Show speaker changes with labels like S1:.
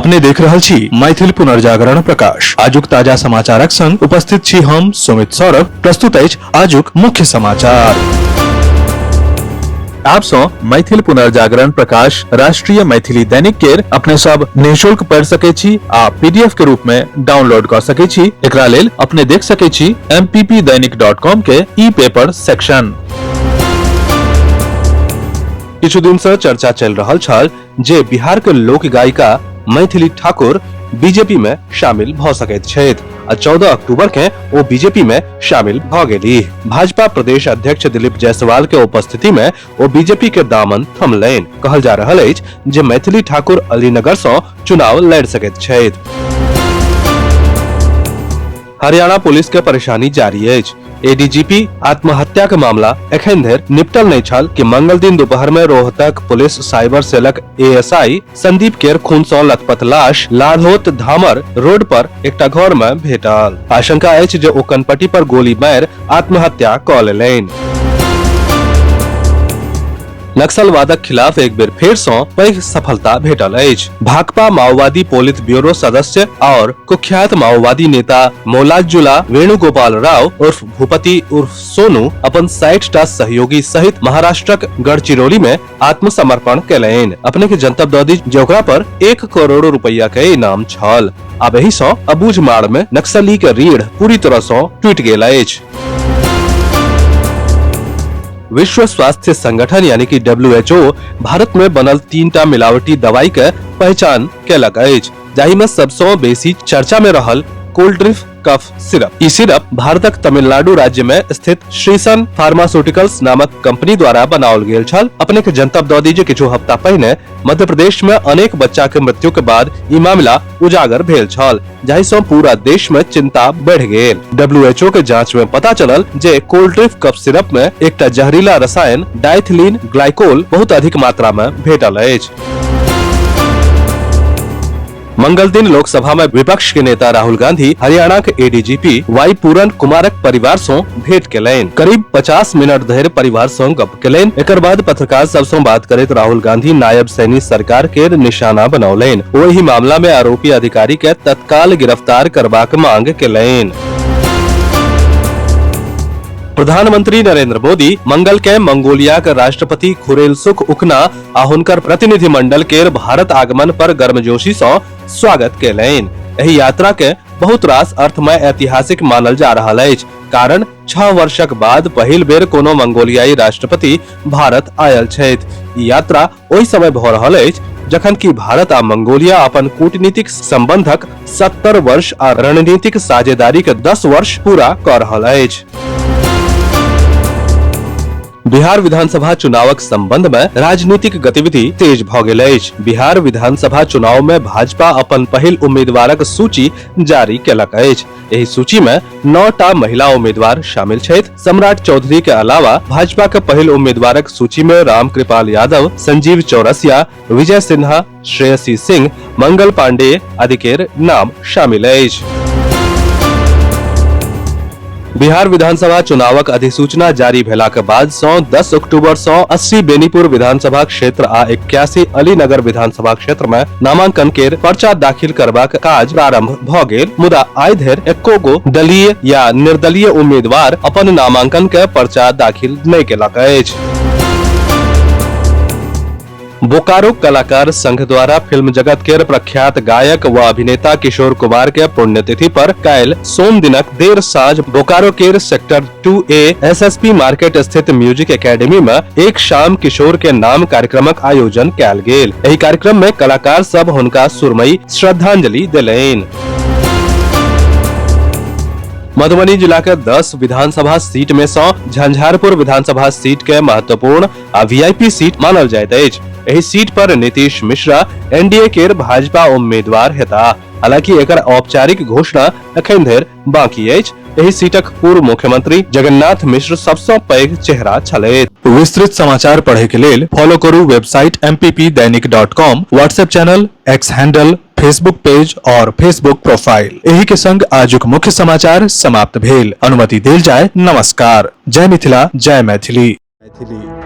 S1: अपने देख रहल छी मैथिल पुनर्जागरण प्रकाश। आजुक ताजा समाचारक संग उपस्थित छी हम सुमित सौरभ। प्रस्तुत अछि आजुक मुख्य समाचार। आप सौ मैथिल पुनर्जागरण प्रकाश राष्ट्रीय मैथिली दैनिक केर अपने सब निःशुल्क पढ़ सके छी आ पीडीएफ के रूप में डाउनलोड कर सके छी। एकरा लेल अपने देख सके छी mppdainik.com के ई पेपर सेक्शन। किछु दिन से चर्चा चल रहल छल जे बिहार के लोक गायिका मैथिली ठाकुर बीजेपी में शामिल भ सकैत छथि आ 14 अक्टूबर के ओ बीजेपी में शामिल भ गेलीह। भाजपा प्रदेश अध्यक्ष दिलीप जायसवाल के उपस्थिति में ओ बीजेपी के दामन थमलनि। कहल जा रहल अछि जे मैथिली ठाकुर अलीनगर सँ चुनाव लड़ सकैत छथि। हरियाणा पुलिस के परेशानी जारी अछि। एडीजीपी आत्महत्या के मामला एखन धरि निपटल नहि छल कि मंगल दिन दोपहर में रोहतक पुलिस साइबर सेलक एएसआई संदीप केर खून सँ लथपथ लाश लाढ़ोत धामर रोड पर एकटा घर में भेटल। आशंका अछि जे ओ कनपट्टी पर गोली मारि आत्महत्या कऽ लेलनि। नक्सलवादक खिलाफ एक बेर फेर सँ पैघ सफलता भेटल अछि। भाकपा माओवादी पोलित ब्यूरो सदस्य और कुख्यात माओवादी नेता मोलाजुला वेणुगोपाल राव उर्फ भूपति उर्फ सोनू अपन 60 टा सहयोगी सहित महाराष्ट्रक गढ़चिरौली में आत्मसमर्पण केलनि। अपने के जनतब दऽ दी जे ओकरा पर 1 करोड़ रुपया के इनाम छल। आब एहि सँ अबूझमाड़ में नक्सली के रीढ़ पूरी तरह सँ टूटि गेल अछि। विश्व स्वास्थ्य संगठन यानी कि WHO Bharat में बनल 3टा मिलावटी दवाई के पहचान केलक अछि, जाहि में सबसँ बेसी चर्चा में रहल कोल्ड्रिफ कफ सिरप। ई सिरप भारतक तमिलनाडु राज्य में स्थित श्रीसन फार्मास्यूटिकल्स नामक कंपनी द्वारा बनाओल गेल छल। अपने के जनतब दऽ दी जे किछु हफ्ता पहिने मध्य प्रदेश में अनेक बच्चा के मृत्यु के बाद ई मामला उजागर भेल छल, जाहि सँ पूरा देश में चिंता बढ़ गेल। WHO के जांच में पता चलल जे कोल्ड्रिफ कफ सिरप में एकटा जहरीला रसायन डाइथिलीन ग्लाइकोल बहुत अधिक मात्रा में भेटल अछि। मंगल दिन लोकसभा में विपक्ष के नेता राहुल गांधी हरियाणा के एडीजीपी वाई पूरन कुमारक परिवार सँ भेंट केलनि। करीब 50 मिनट धरि परिवार सँ गप केलनि। एकर बाद पत्रकार सब सँ बात करैत राहुल गांधी नायब सैनी सरकार के निशाना बनौलनि। ओ एहि मामला में आरोपी अधिकारी के तत्काल गिरफ्तार करबाक मांग केलनि। प्रधानमंत्री नरेंद्र मोदी मंगल के मंगोलिया के राष्ट्रपति खुरेलसुख उखना आ हुनकर प्रतिनिधिमंडल केर भारत आगमन पर गर्मजोशी सँ स्वागत केलनि। एहि यात्रा के बहुत रास अर्थ में ऐतिहासिक मानल जा रहल अछि, कारण 6 वर्षक बाद पहिल बेर कोनो मंगोलियाई राष्ट्रपति भारत आयल छथि। ई यात्रा ओहि समय भऽ रहल अछि जखन कि भारत आ मंगोलिया अपन कूटनीतिक संबंधक 70 वर्ष आ रणनीतिक साझेदारी के 10 वर्ष पूरा कऽ रहल अछि। बिहार विधानसभा चुनावक संबंध में राजनीतिक गतिविधि तेज भऽ गेल अछि। बिहार विधानसभा चुनाव में भाजपा अपन पहिल उम्मीदवारक सूची जारी केलक अछि। एहि सूची में 9 टा महिला उम्मीदवार शामिल छथि। सम्राट चौधरी के अलावा भाजपा के पहिल उम्मीदवारक सूची में रामकृपाल यादव, संजीव चौरसिया, विजय सिन्हा, श्रेयसी सिंह, मंगल पांडेय आदि केर नाम शामिल अछि। बिहार विधानसभा चुनावक अधिसूचना जारी भेलाक बाद सँ 10 अक्टूबर सँ 80 बेनीपुर विधानसभा क्षेत्र आ 81 अलीनगर विधानसभा क्षेत्र में नामांकन केर पर्चा दाखिल करबाक काज प्रारंभ भऽ गेल, मुदा आइ धरि एको गो दलीय या निर्दलीय उम्मीदवार अपन नामांकन के पर्चा दाखिल नहि केलक अछि। बोकारो कलाकार संघ द्वारा फिल्म जगत के प्रख्यात गायक व अभिनेता किशोर कुमार के पुण्यतिथि पर काल्हि सोम दिनक देर साँझ बोकारो के सेक्टर 2A SSP market स्थित म्यूजिक एकेडमी में एक शाम किशोर के नाम कार्यक्रमक आयोजन कयल गेल। एहि कार्यक्रम में कलाकार सब हुनका सुरमई श्रद्धांजलि देलनि। मधुबनी जिला के 10 विधानसभा सीट में सँ झंझारपुर विधानसभा सीट के महत्वपूर्ण आ वीआईपी सीट मानल जाइत अछि। एहि सीट पर नीतीश मिश्रा एनडीए केर भाजपा उम्मीदवार हेताह। हालांकि एकर औपचारिक घोषणा एखन धरि बाकी अछि। एहि सीटक पूर्व मुख्यमंत्री जगन्नाथ मिश्र सबसँ पैघ चेहरा छलथि। विस्तृत समाचार पढ़े के लेल फॉलो करू website mppdainik.com, WhatsApp channel, X handle, Facebook page और फेसबुक प्रोफाइल। एही के संग आजुक मुख्य समाचार समाप्त भेल। अनुमति देल जाय। नमस्कार। जय मिथिला, जय मैथिली। मैथिली।